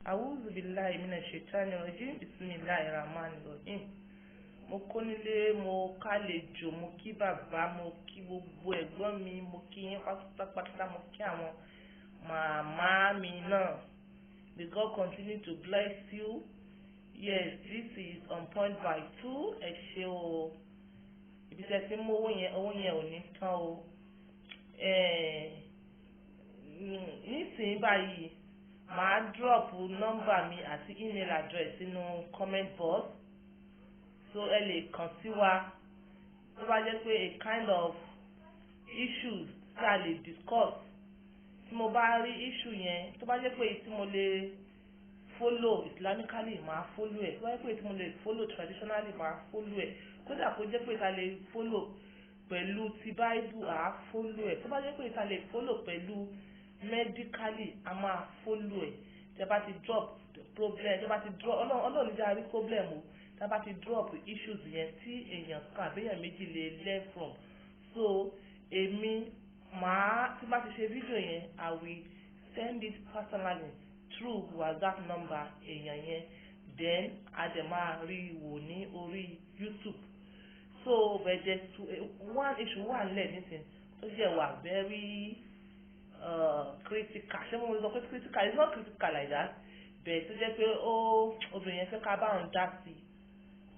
A'udhu billahi minash shaitani rajim. Bismillahir rahmanir rahim. Mo kó nílé, mo kálejò, mo kí bàbá, mo kí gbogbo ẹ̀gbọ́n mi, mo kí yín pátápátá, mo kí àwọn màmá mi náà. May God continue to bless you. Yes, this is On Point by Two. Ẹ ṣé o. Ibi tí ẹ ti ń mú owó yẹn, owó yẹn ò ní tán o. Nísìnyí báyìí, màá drop nọ́mbà mi àti email address sínú comment box, so ẹ lè kàn sí wa tó bá jẹ́ pé a kind of issues tí a lè discuss. Tí mo bá rí issue yẹn, tó bá jẹ́ pé èyí tí mo lè follow islamically, màá follow ẹ̀. Tó bá jẹ́ pé èyí tí mo lè follow traditionally, màá follow ẹ̀. Kódà kó jẹ́ pé ta lè follow pẹ̀lú ti Bible, àá follow ẹ̀. Tó bá jẹ́ pé ta lè follow pẹ̀lú medically, a máa follow ẹ̀. Tí a bá ti drop problem, tí a bá ti drop, Ọlọ́run ní jẹ́ a rí problem o. Tí a bá ti drop issues yẹn tí èèyàn kan àbí èèyàn méjì lè learn from, so èmi màá, tí bá ti ṣe fídíò yẹn, I will send it personally through WhatsApp number èèyàn yẹn, then a dẹ̀ máa rí wò ní orí YouTube. So, but there's one issue wà nílẹ̀ nísìnyí tó jẹ́ wà very critical. Ṣé mo sọ pé critical? It's not critical like that, but tó jẹ́ pé ó obìnrin yẹn fẹ́ ká bá òun dá sí i,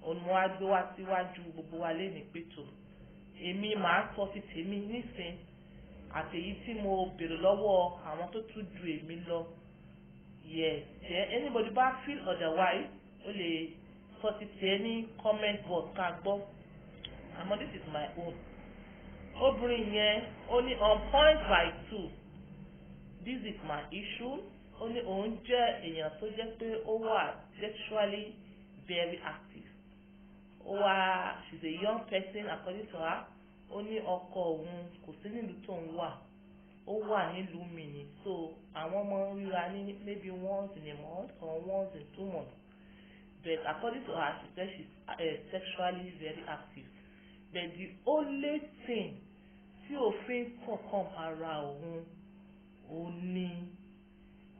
òun mo wá gbé wá síwájú gbogbo wa lénìí pé tó èmi màá sọ ti tèmi nísìn àti èyí tí mo béèrè lọ́wọ́ àwọn tó tún ju èmi lọ. Yes, then anybody bá feel otherwise, ó lè sọ ti tiẹ̀ ní comment box ká gbọ́, àmọ́ this is my own. Obìnrin yẹn ó ní, "On Point by Two, this is my issue." Ó ní òun jẹ́ èèyàn tó jẹ́ pé ó wà sexually very active. Ó wá, she's a young person according to her. Ó ní ọkọ òun kò sí nílùú tó ń wà, ó wà nílùú mi ni, so àwọn ọmọ ríra ní maybe once in a month or once in 2 months. But according to her, she said she's sexually very active, but the only thing tí òfin kọ̀ọ̀kan ara òun, òun ní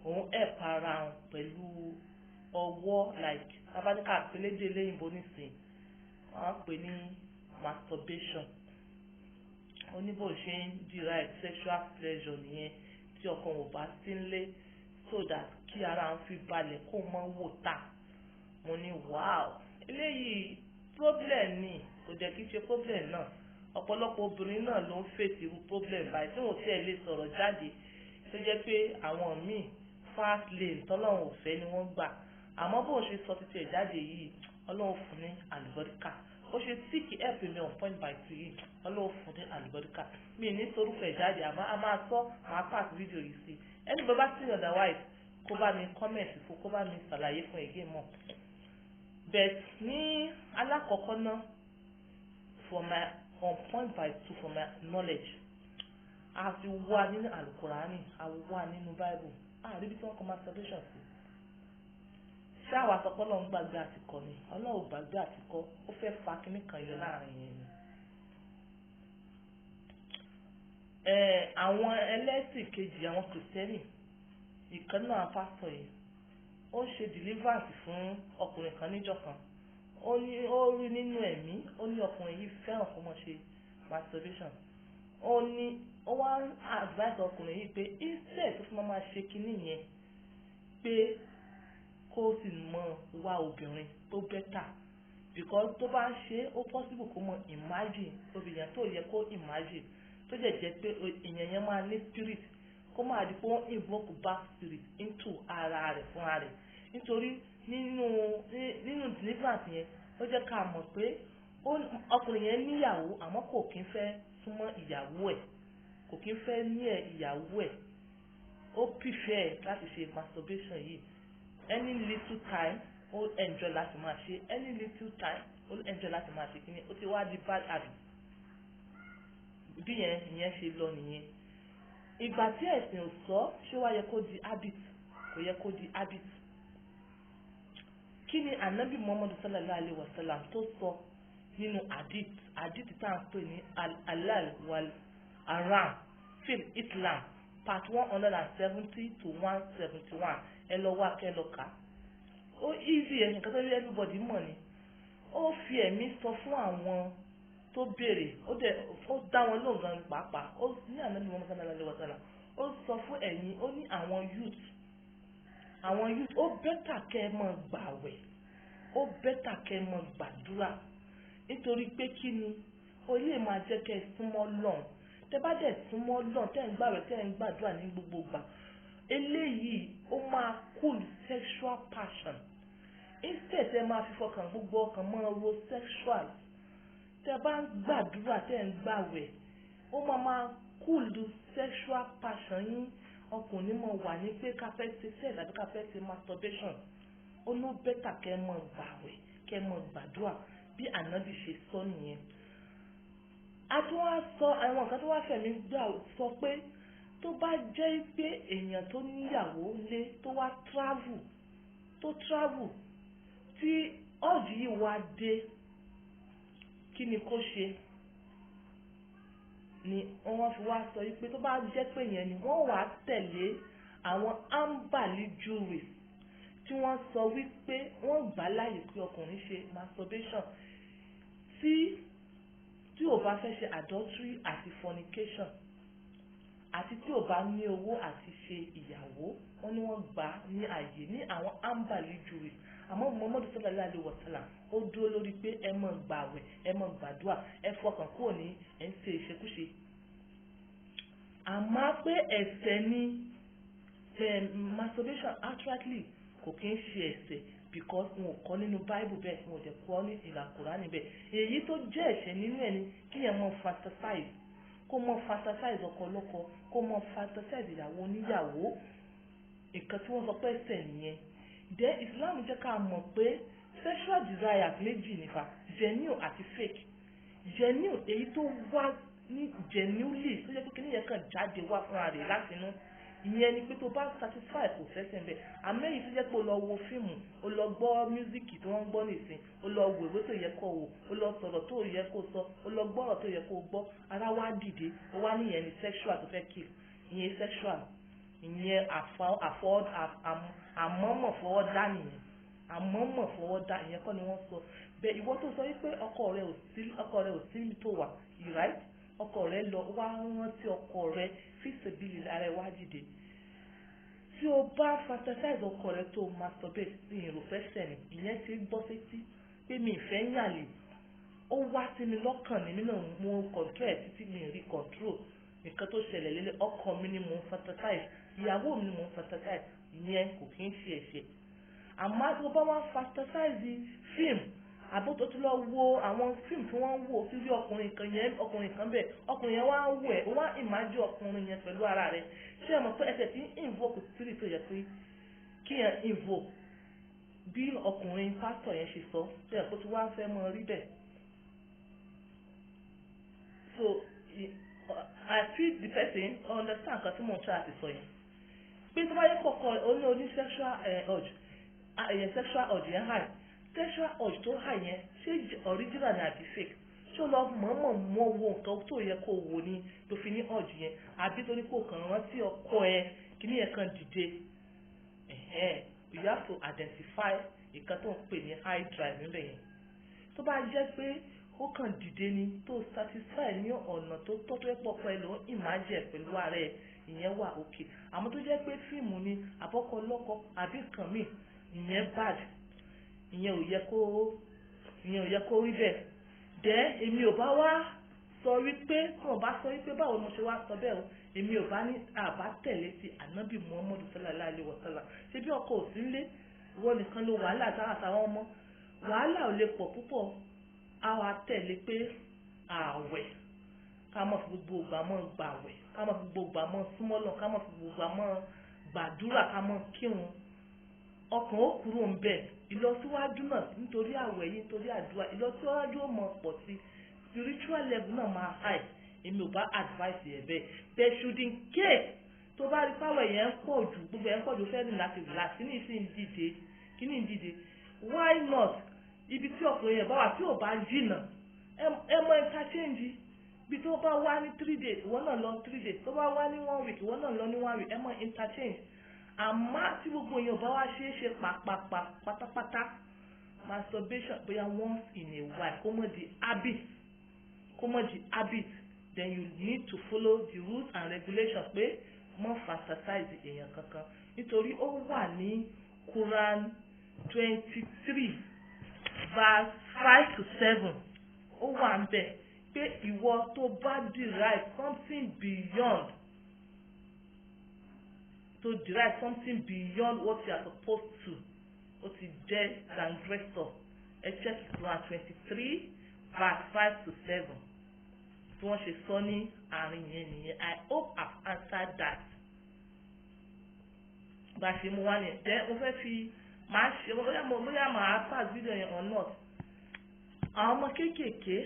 òun help ara òun pẹ̀lú ọwọ́, like abáníkà pélédè léyìnbó nísìn, wọ́n á pè ní masturbation. Ó ní bó ṣe ń derive sexual pleasure nìyẹn tí ọkọ ò bá sí nílé, so that kí ara òun fi balẹ̀, kó mọ́ wò ta. Mo ní, "Wow, eléyìí problem ni." Kò jẹ́ kí n ṣe problem náà, ọ̀pọ̀lọpọ̀ obìnrin náà ló ń fèsì irú problem báyìí tí wọ́n tiẹ̀ lè sọ̀rọ̀ jáde, tó jẹ́ pé àwọn míì, fast lane tọ́lọ́run ò fẹ́ ni wọ́n gbà. Àmọ́ bó ṣe sọ títí ẹ̀ jáde yìí, Ọlọ́run fún ní àlùbọ́ríkà. Ó ṣe seek help mi On Point by Two yìí, Ọlọ́run fún ní àlùbọ́ríkà. Mi ní sorúkọ ẹ̀ jáde, àmọ́ a máa sọ, máa pass video yìí sí ẹni bá bá sí. Otherwise, kó bá mi comment fún, kó bá mi ṣàlàyé fún again mọ́. But ní alákọ̀ọ́kọ́ náà, for my On Point by Two, for my knowledge, a ti wà nínú Alukurani, a wà nínú Bible, a rí bí tí wọ́n kọ masturbation sí. Ṣé àwa sọ pé Ọlọ́run gbàgbé àtikọ́ ni? Ọlọ́run gbàgbé àtikọ́, ó fẹ́ fa kinní kan yọ láàrin yẹn ni. Àwọn ẹlẹ́sìn kejì, àwọn Kìrìsìtẹ́nì, ìkan náà, pásítọ̀ yìí, ó ṣe deliverance fún ọkùnrin kan níjọ́ kan. Ó ní ó rí nínú ẹ̀mí, ó ní ọkùnrin yìí fẹ́ràn kó mọ̀ ṣe masturbation. Ó ní ó wá advice ọkùnrin yìí pé instead tó fi máa ṣe kinní yẹn, pé kó sì mọ wá obìnrin tó better, because tó bá ń ṣe, ó possible kó mọ imagine obìnrin tó yẹ kó imagine, tó jẹ́ jẹ́ pé èèyàn yẹn máa ní spirit, kó máa di pé wọ́n invoke bad spirit into ara rẹ̀ fúnra rẹ̀. Nítorí nínú deliverance yẹn, ó jẹ́ ká mọ̀ pé ọkùnrin yẹn níyàwó, àmọ́ kò kí ń fẹ́ súnmọ́ ìyàwó ẹ̀, kò kí ń fẹ́ ní ẹ̀ ìyàwó ẹ̀. Ó prefer láti ṣe masturbation yìí. Any little time, ó enjoy láti máa ṣe. Any little time, ó enjoy láti máa ṣe kíní. Ó ti wá di bad habit. Bí yẹn ìyẹn ṣe lọ nìyẹn. Ìgbà tí ẹ̀sìn ò sọ, ṣé wá yẹ kó di habit? Kò yẹ kó di habit. Kí ni Anabi Muhammadu sallallahu alayhi wa sallam tó sọ nínú hadith tá à ń pè ní Al-Halal wal Haram fil Islam, part 170 to 171? Ẹ lọ wá kẹ́ lọ kà á. Ó easy ẹ̀, nǹkan tó rí everybody mọ̀ ni. Ó fi ẹ̀mí sọ fún àwọn tó béèrè, ó dẹ̀ ó dá wọn lóhùn gan pàápàá. Ó ní Ànábì Muhammad sallallahu alaihi wasallam, ó sọ fún ẹ̀yin, ó ní àwọn youth, àwọn youth, ó better kẹ́ ẹ máa gbààwẹ̀, ó better kẹ́ ẹ máa gbàdúrà. Nítorí pé kí ni? Ó lè máa jẹ́ kẹ́ ẹ súnmọ́ Ọlọ́run. Tẹ́ bá dẹ̀ súnmọ́ Ọlọ́run, tẹ́ ń gbààwẹ̀, tẹ́ ń gbàdúrà ní gbogbo ìgbà, eléyìí ó máa cool sexual passion. Instead tẹ́ máa fi fọkàn gbogbo ọkàn máa ro sexual, tẹ́ bá ń gbàdúrà, tẹ́ ń gbààwẹ̀, ó máa cool sexual passion yín. Ọkùnrin máa wà ní pé ká fẹ́ ṣe sex àbí ká fẹ́ ṣe masturbation. Ó ló better kẹ́ ẹ máa gbààwẹ̀, kẹ́ ẹ máa gbàdúrà, bí Ànábì ṣe sọ nìyẹn. A tún wá sọ àwọn nǹkan tó wá fẹ̀mí gbà sọ pé tó bá jẹ́ pé èèyàn tó níyàwó lé tó wá travel, tó travel tí urge yìí wá dé, kí ni kó ṣe? Ni wọ́n fi wá sọ wípé tó bá jẹ́ pé yẹn ni wọ́n wá tẹ̀lé àwọn Hanbali jurists tí wọ́n sọ wípé wọ́n gbà láàyè pé ọkùnrin ṣe masturbation tí ò bá fẹ́ ṣe adultery àti fornication, àti tí ò bá ní owó àti ṣe ìyàwó. Wọ́n ní wọ́n gbà ní ààyè ní àwọn Hanbali jurists. Àmọ́ Muhammadu sallallahu alaihi wasallam, ó dúró lórí pé ẹ máa gbààwẹ̀, ẹ máa gbàdúrà, ẹ fọkàn kúrò ní ẹ ń ṣe ìṣekúṣe. Àmọ́ pé ẹ̀ṣẹ̀ ni masturbation outrightly, kò kí ń ṣe ẹ̀ṣẹ̀, because wọn ò kọ́ nínú Bible bẹ́ẹ̀, wọn ò dẹ̀ kọ́ ní ìlà Kùránì bẹ́ẹ̀. Èyí tó jẹ́ ẹ̀ṣẹ̀ nínú ẹ̀ ni kí ẹ máa fantasize, kó máa fantasize ọkọ lọ́kọ, kó máa fantasize ìyàwó oníyàwó. Nǹkan tí wọ́n sọ pé ẹ̀ṣẹ̀ nìyẹn. Then Islam jẹ́ ká mọ̀ pé sexual desires méjì nípa, genuine àti fake. Genuine, èyí tó wá ní genuinely, tó jẹ́ pé kíní yẹn kàn jáde wá fúnra rẹ̀ láti inú, ìyẹn ni pé tó bá satisfy, kò sẹ́sẹ̀ ń bẹ̀. Àmọ́ èyí tó jẹ́ pé o lọ wo fíìmù, o lọ gbọ́ music tí wọ́n ń gbọ́ nìsín, o lọ wo ìwé tó yẹ kó wò, o lọ sọ̀rọ̀ tó yẹ kó sọ, o lọ gbọ́rọ̀ tó yẹ kó gbọ́, ara wá dìde, o wá níyẹn ni sexual tó fẹ́ kill. Ìyẹn sexual, ìyẹn àfọ àmọ́mọ̀ fọwọ́ dá nìyẹn, àmọ́mọ̀ fọwọ́ dá. Ìyẹn kọ́ ni wọ́n sọ bẹ́ẹ̀. Ìwọ tó sọ wípé ọkọ rẹ ò sí, ọkọ rẹ ò sí níbi tó wà, you right, ọkọ rẹ lọ wá, rántí ọkọ rẹ fíṣèbílì, ara ẹ wá dìde, tí o bá fantasize ọkọ rẹ tó masturbate ní ìròfẹ́sẹ̀ ni. Ìyẹn ti gbọ́ sétí pé mi ìfẹ́ yàlè, ó wá sí mi lọ́kàn ní nínú, mo control ẹ̀ títí mi rí control. Nǹkan tó ṣẹlẹ̀ lélẹ̀, ọkọ mi ni mo ń fantasize, ìyàwó mi ni mo ń fantasize, ìyẹn kò kí ń ṣe ẹ̀ṣẹ̀. Àmọ́ tí o bá wá fantasize fíìmù, àbó tó tún lọ wo àwọn fíìmù tí wọ́n ń wò sí rí ọkùnrin kan yẹn, ọkùnrin kan bẹ́ẹ̀, ọkùnrin yẹn wá ń wò ẹ́, wá imagine ọkùnrin yẹn pẹ̀lú ara rẹ̀, ṣé ẹ mọ̀ pé ẹsẹ̀ tí ń invoke spirit tó yẹ pé kí yẹn invoke, bí ọkùnrin pásítọ̀ yẹn ṣe sọ, ṣé ẹ kó tí wàá fẹ́ mọ rí bẹ́ẹ̀? So I feel the person understand nǹkan tí mò ń try àti sọ yẹn, pé tó bá yẹ kọ̀ọ̀kan oní sexual urge, sexual urge yẹn high, sexual urge tó high yẹn, ṣé original ni àbí fake? Ṣé o lọ mọ̀ọ́mọ̀ mọ́ wo nǹkan tó yẹ kó wò ní tó fi ní urge yẹn, àbí torí kó kàn rántí ọkọ ẹ, kíní yẹn kan dìde? You have to identify nǹkan tó ń pè ní high drive níbẹ̀ yẹn. Tó bá jẹ́ pé ó kàn dìde ni, tó satisfy ní ọ̀nà tó tọ́, tó yẹ pọ̀ pẹ́ ló ń imagine pẹ̀lú ara ẹ̀, ìyẹn wà okay. Àmọ́ tó jẹ́ pé fíìmù ni, àbọ́kọ lọ́kọ, àbí nǹkan míì, ìyẹn bad, ìyẹn ò yẹ kó rí bẹ́ẹ̀. Dẹ́ èmi ò bá wá sọ wípé tí wọ́n bá sọ wípé báwo ni mo ṣe wá sọ bẹ́ẹ̀ o, èmi ò bá ní àbá tẹ̀lé ti Ànábì Muhammadu sallallahu alaihi wasallam. Ṣé bí ọkọ ò sí nílé, ìwọ nìkan ló wàhálà àtàwọn ọmọ, wàhálà ò lè pọ̀ púpọ̀. Á wá tẹ̀lé pé ààwẹ̀, ká má fi gbogbo ìgbà mọ́ gbààwẹ̀, ká má fi gbogbo ìgbà mọ́ súnmọ́ lọ, ká má fi gbogbo ìgbà mọ́ gbàdúrà, ká mọ́ kírun, ọkàn ó kúrò ń bẹ̀. Ìlọsíwájú náà, nítorí àwẹ̀ yìí, nítorí àdúrà, ìlọsíwájú ó mọ pọ̀ sí, spiritual level náà máa high. Èmi ò bá advice ẹ̀ bẹ́ẹ̀. But should in case tó bá rí power yẹn ń pọ̀ jù, gbogbo yẹn ń pọ̀ jù, fẹ́ ní láti relax, kí ní ìsìn dìde, kí ní dìde, why not? Ibi tí ọkùnrin yẹn bá wà, tí ò bá jìnnà, ẹ mọ interchange. Bí tó bá wá ní 3 days, ìwọ náà lọ 3 days. Tó bá wá ní one week, ìwọ náà lọ ní one week. Ẹ mọ interchange. Àmọ́ tí gbogbo èèyàn bá wá ṣe é ṣe pàpàpà pátápátá, masturbation bóyá once in a while, kó mọ̀ di habit, kó mọ̀ di habit, then you need to follow the rules and regulations pé mọ́ fantasize èèyàn kankan, nítorí ó wà ní Quran 23 verse 5 to 7. Ó wà ń bẹ̀ pé ìwọ tó bá derive something beyond, to derive something beyond what you are supposed to, ó ti jẹ́ transgressor. Ẹ check Quran 23 verse 5 to 7. Tí wọ́n ṣe sọ ní àárín yẹn nìyẹn. I hope I've answered that. Bá a ṣe mú wá nìyẹn. Then mo fẹ́ fi máa ṣe bóyá màá pass video yẹn or not. Àwọn ọmọ kéékèèké,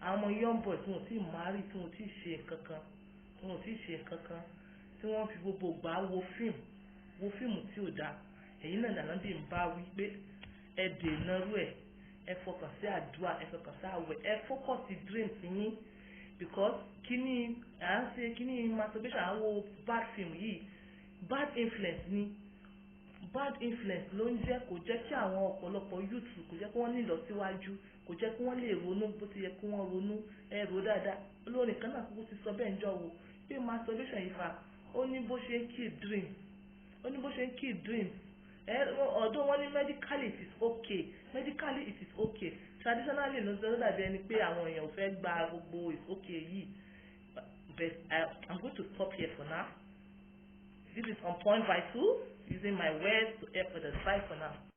àwọn ọmọ young boys tí wọ́n ti marry, tí wọ́n ti ṣe kankan, tí wọ́n ti ṣe kankan, tí wọ́n fi gbogbo gbà wo fíìmù, wo fíìmù tí ò dáa, èyí náà dáná bí n bá wí pé ẹ dènà rú ẹ. Ẹ fọkàn sí àdúrà, ẹ fọkàn sí àwẹ̀, ẹ focus sí dreams yín, because kíní à ń ṣe kíní masturbation, àwọn bad film yìí, bad influence ni. Bad influence ló ń jẹ́. Kò jẹ́ kí àwọn ọ̀pọ̀lọpọ̀ youth, kò jẹ́ kí wọ́n ní ìlọsíwájú, kò jẹ́ kí wọ́n lè ronú bó ti yẹ kí wọ́n ronú. Ẹ rò dáadáa. Olórin kan náà kúkú ti sọ bẹ́ẹ̀ ń jọ wo pé masturbation yìí fa, ó ní bó ṣe ń kill dream, ó ní bó ṣe ń kill dreams. Ẹ ọ̀dọ́ wọn ní medically it is okay, medically it is okay. Traditionally ló ń sọ dàbí ẹni pé àwọn èèyàn ò fẹ́ gba gbogbo is okay yìí. But I'm going to stop here for now. This is On Point by Two, using my words to help others. Bye for now.